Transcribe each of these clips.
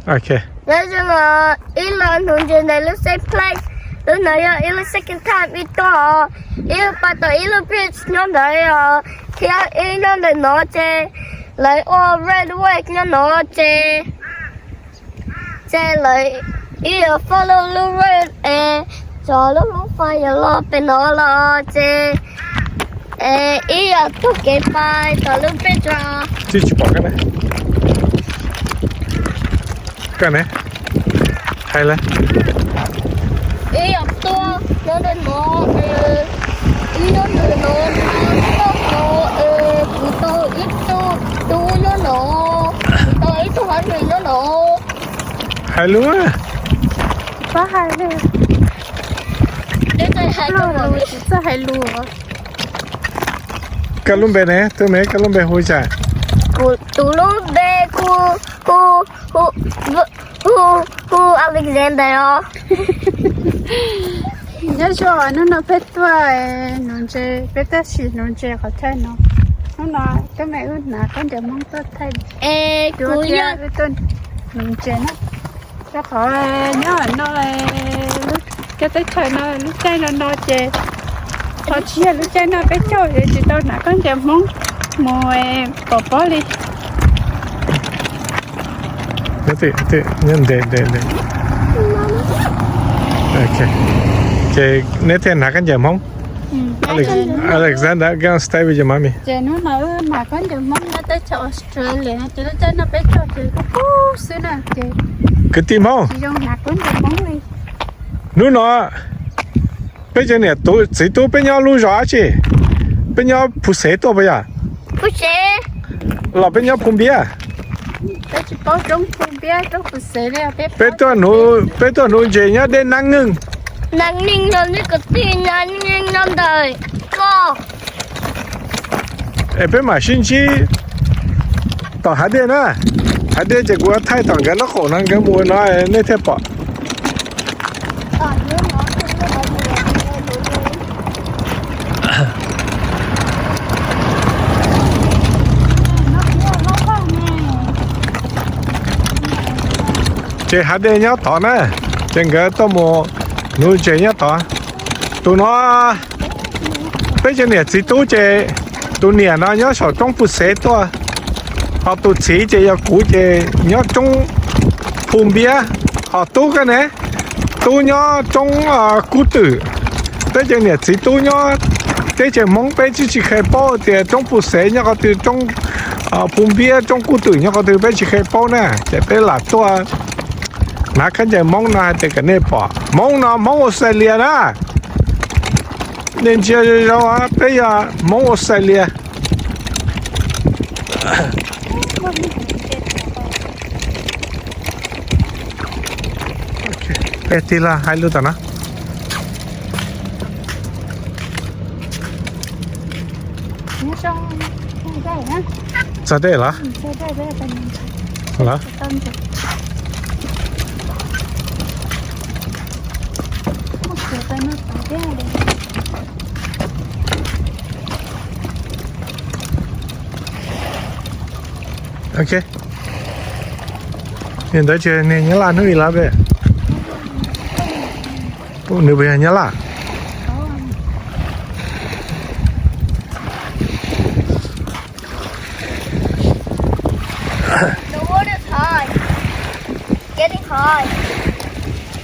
Nyob zoo os, ib los nuv ntses ntawm lub same place, lub no yog ib lub second time ib tuaj os, ib lub pais tau ib lub bridge nyob ntawd os, thiab ib nyob ntawm no ces lawv ua red wave nyob no ces, ces lawv ib yuav follow lub red es cov lub lub fire yuav los pem no los ces ib yuav taug kev pais tom lub bridge os. Tsis pom koj ne. Koj ne, hais lawm. Ib yam tuaj nyob ntawm no, ib nyob ntawm no, nyob no, kuv tau ib tug tub nyob no, kuv tau ib tug hauj lwm nyob no. Hais lus. Txhob hais li. Tsis txawj hais lus. Koj lub npe ne, tus me koj lub npe hu cas? Kuv tus lub npe hu, hu, hu, hu, hu Alexander os. Nyob zoo, hnub no peb tuaj nuv ntses, peb tuaj sim nuv ntses qhov chaw no. Hnub no tus me wb hnav khaub ncaws Hmoob tuaj thaij, es kuv yog wb tuaj nuv ntses na. Rau qhov nyob no, cov teb chaws no lub caij no no ces, qhov tsis yog lub caij no peb caug ces tsis tau hnav khaub ncaws Hmoob mus pov pob li. Ces neb thiaj hnav khaub ncaws Hmoob. Alexander, go stay with your mommy. Ces hnub no wb hnav khaub ncaws Hmoob nyob teb chaws Australia no ces lub caij no peb caug ces kuj kub xwb na ces kwv tij Hmoob, tsis zoo hnav khaub ncaws Hmoob li. Hnub no peb cov niam txiv tub peb nyob lub zos dab tsi? Peb nyob Phu Xev tuaj puas yog? Los peb nyob Phu Npiab. Peb tuaj, peb tuaj nuv ntses nyob deb Nab Neej. Nab Neej no nej kwv tij, Nab Neej nyob ntawm ko. Es peb mam sib ntsib tom hav dej na. Hav dej ces kuv thaij tom nkawd lub qaum no, nkawd mus no nej thiaj pom. Ces hav dej nyob tod na, ces nkawd tuaj mus nuv ntses nyob tod. Tus no peb cov niam txiv tub ces tus niam no nyob saum roob Phu Xev tuaj, ho tus txiv ces yog kuv ces nyob roob Phu Npiab, ho tub koj ne, tub nyob roob Kub Twm. Peb cov niam txiv tub nyob teb chaws Hmoob peb tsis tsis kheev paub tias roob Phu Xev nyob qhov twg, roob Phu Npiab, roob Kub Twm nyob qhov twg peb tsis kheev paub na, ces peb lam tuaj hnav khaub ncaws Hmoob no hais tias kom nej pom. Hmoob no Hmoob Australia na. Nej ntsia zoo zoo, peb yog Hmoob Australia. Peb tig los hais lus tom no. Txog dej los? Los. Ok. Niag ntawd tsis niag Nyab Laj hnub ib los peb. Nws puas yog Nyab Laj? The water's high. Getting high.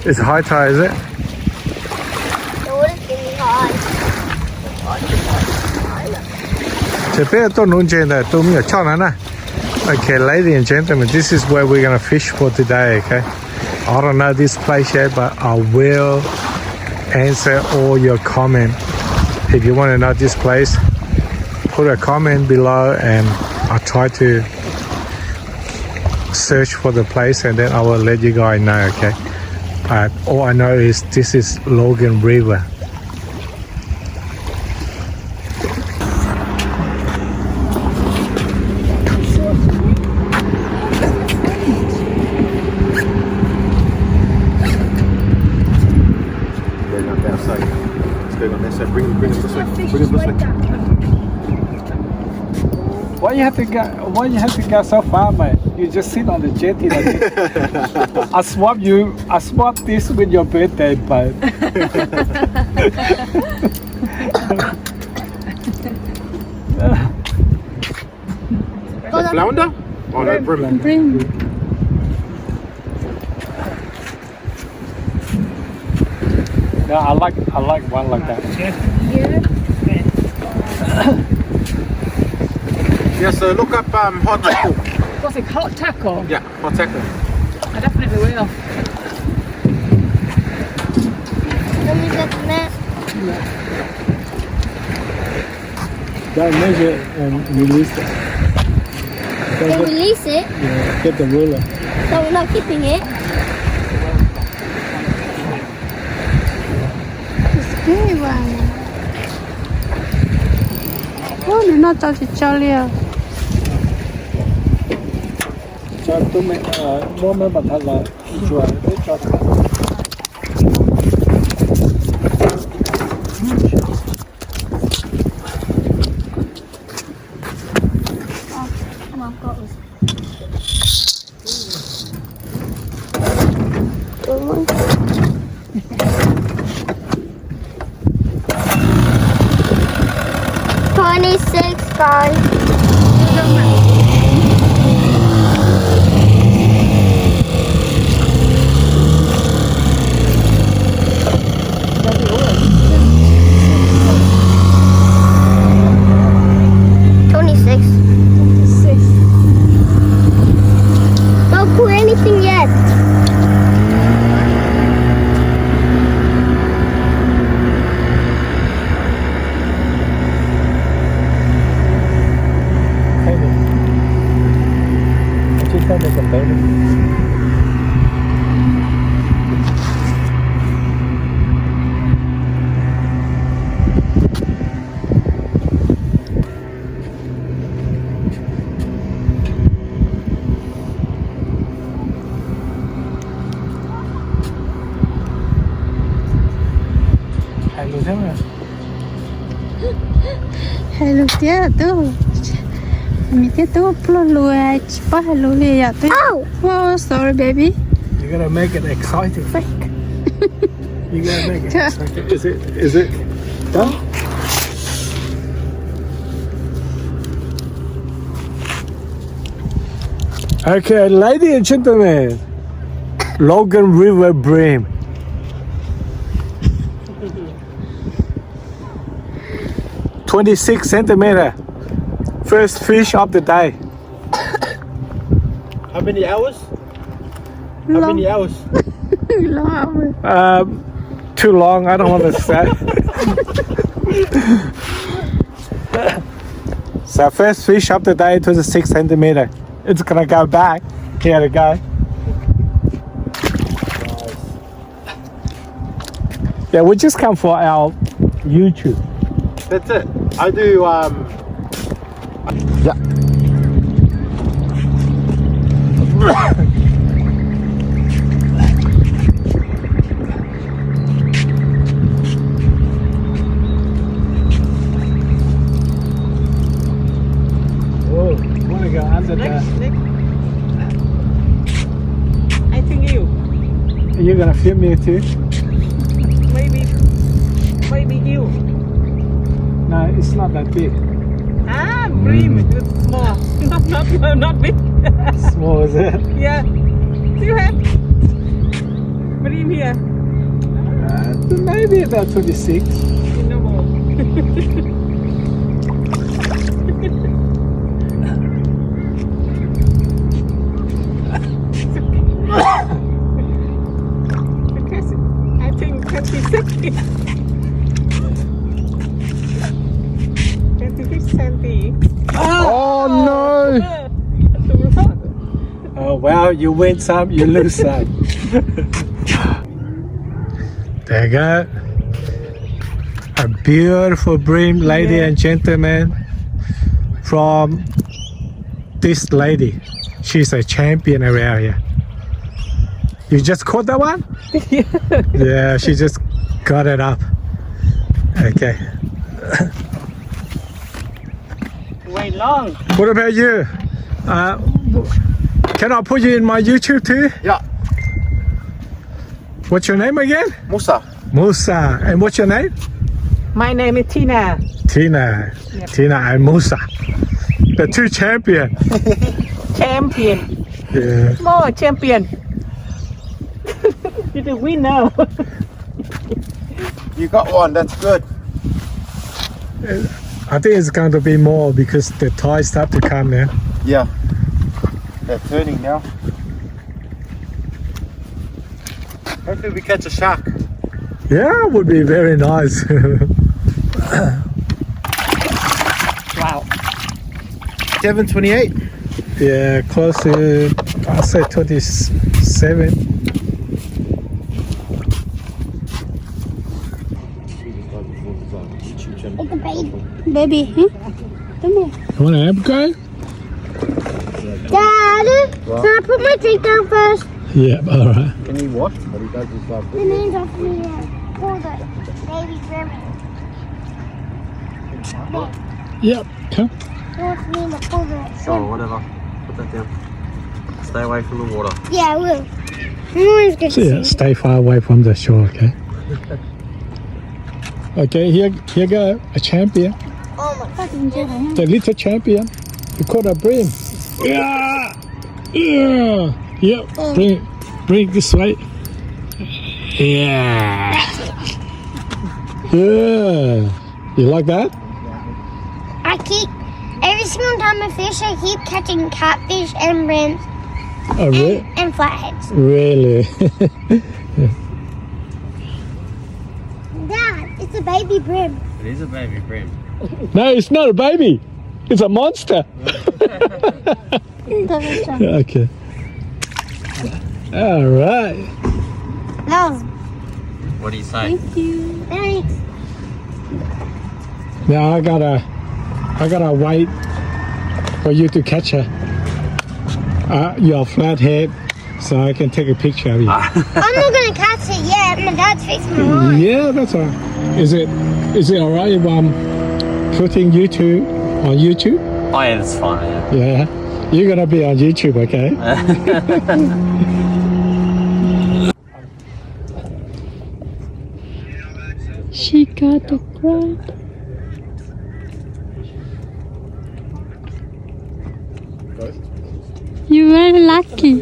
It's high tide, is it? The water's getting high. Ces peb tuaj nuv ntses ntawm tus me nyuam choj no na. Okay, ladies and gentlemen, this is where we're gonna fish for today, okay? I don't know this place yet, but I will answer all your comment. If you want to know this place, put a comment below and I'll try to search for the place and then I will let you guys know, okay? But all I know is this is Logan River. Why you have to go, why you have to go so far, mate? You just sit on the jetty like this. I swap you, I swap this with your birthday, babe. The flounder? Oh, no, bream. Bream. Yeah, I like, I like one like that. Yeah. Yes, sir. Look up, um, hot taco. What's it? Hot taco? Yeah, hot taco. I definitely will. Let me get the net. Just measure and release it. Just get, release it? Yeah, get the ruler. So we're not keeping it? It's big one. Ub, nws noj tsau tsis tsau li os. Tso tub me, muab me npam thas los tsuas peb tso. Twenty-six, guys. Twenty-six. Twenty-six. Don't put anything yet. Hais lus thiab. Hais lus thiab tub. Nws thiab tub pluag lus tsis paub hais lus li yom tub. Oh, sorry, baby. You gotta make it exciting. You gotta make it exciting. Is it, is it done? Okay, ladies and gentlemen, Logan River bream. Twenty-six centimeter. First fish of the day. How many hours? How many hours? Long hours. Um, too long. I don't want to say. So first fish of the day, twenty-six centimeter. It's gonna go back. Here we go. Yeah, we just come for our YouTube. That's it. I do, um, yeah. Oh, wanna go under there. Next, next. I think you. You're gonna film me too? Maybe, maybe you. No, it's not that big. Ah, bream. Mm. It's small. Not, not, not big. Small, is it? Yeah. Do you have bream here? Uh, maybe about twenty-six. No more. I think twenty-six. Twenty-six centi. Oh, no. Too long. Oh, well, you win some, you lose some. There you go. A beautiful bream, lady and gentlemen, from this lady. She's a champion around here. You just caught that one? Yeah. Yeah, she just got it up. Okay. Wait. What about you? Uh, can I put you in my YouTube too? Yeah. What's your name again? Musa. Musa. And what's your name? My name is Tina. Tina. Yep. Tina and Musa. The two champion. Champion. Yeah. More champion. You the winner. You got one, that's good. I think it's going to be more because the tide start to come now. Yeah. They're turning now. Hopefully we catch a shark. Yeah, would be very nice. Wow. Seven twenty-eight? Yeah, close to, I say twenty-seven. It's a baby. Baby, hmm? Come here. You want an Abigail? Dad, can I put my drink down first? Yeah, all right. Can you what? What he does is, uh, the name's off me, uh, for the baby grandma. Yep, come. He wants me to pull the Sure, whatever. Put that down. Stay away from the water. Yeah, I will. I'm always gonna Yeah, see. Stay far away from the shore, okay? Okay, here, here go. A champion. Oh my fucking god. The little champion. You caught a bream. Yeah. Yeah. Yep. Oh. Bring, bring this way. Yeah. Yeah. You like that? I keep, every single time I fish, I keep catching catfish and breams Oh, really? and, and flatheads. Really? Dad, it's a baby bream. It is a baby bream. No, it's not a baby. It's a monster. Okay. All right. No. What do you say? Thank you. Thanks. Now I gotta, I gotta wait for you to catch her. Uh, your flathead, so I can take a picture of you. I'm not gonna catch it yet. My dad's fixing my line. Yeah, that's all right. Is it, is it all right if I'm putting YouTube on YouTube? Oh, yeah, that's fine, yeah. Yeah. You're gonna be on YouTube, okay? She got the crab. You are lucky.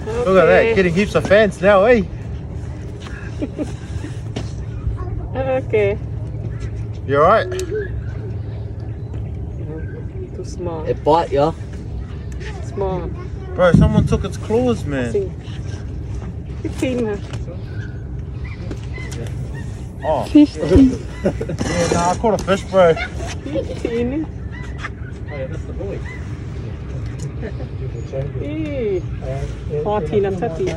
Look at that, getting heaps of fans now, eh? Okay. You alright? Too small. It bite ya. Small. Bro, someone took its claws, man. Fifteen. Oh. Fifteen. Yeah, nah, I caught a fish, bro. Fifteen. Ih, fourteen and thirteen.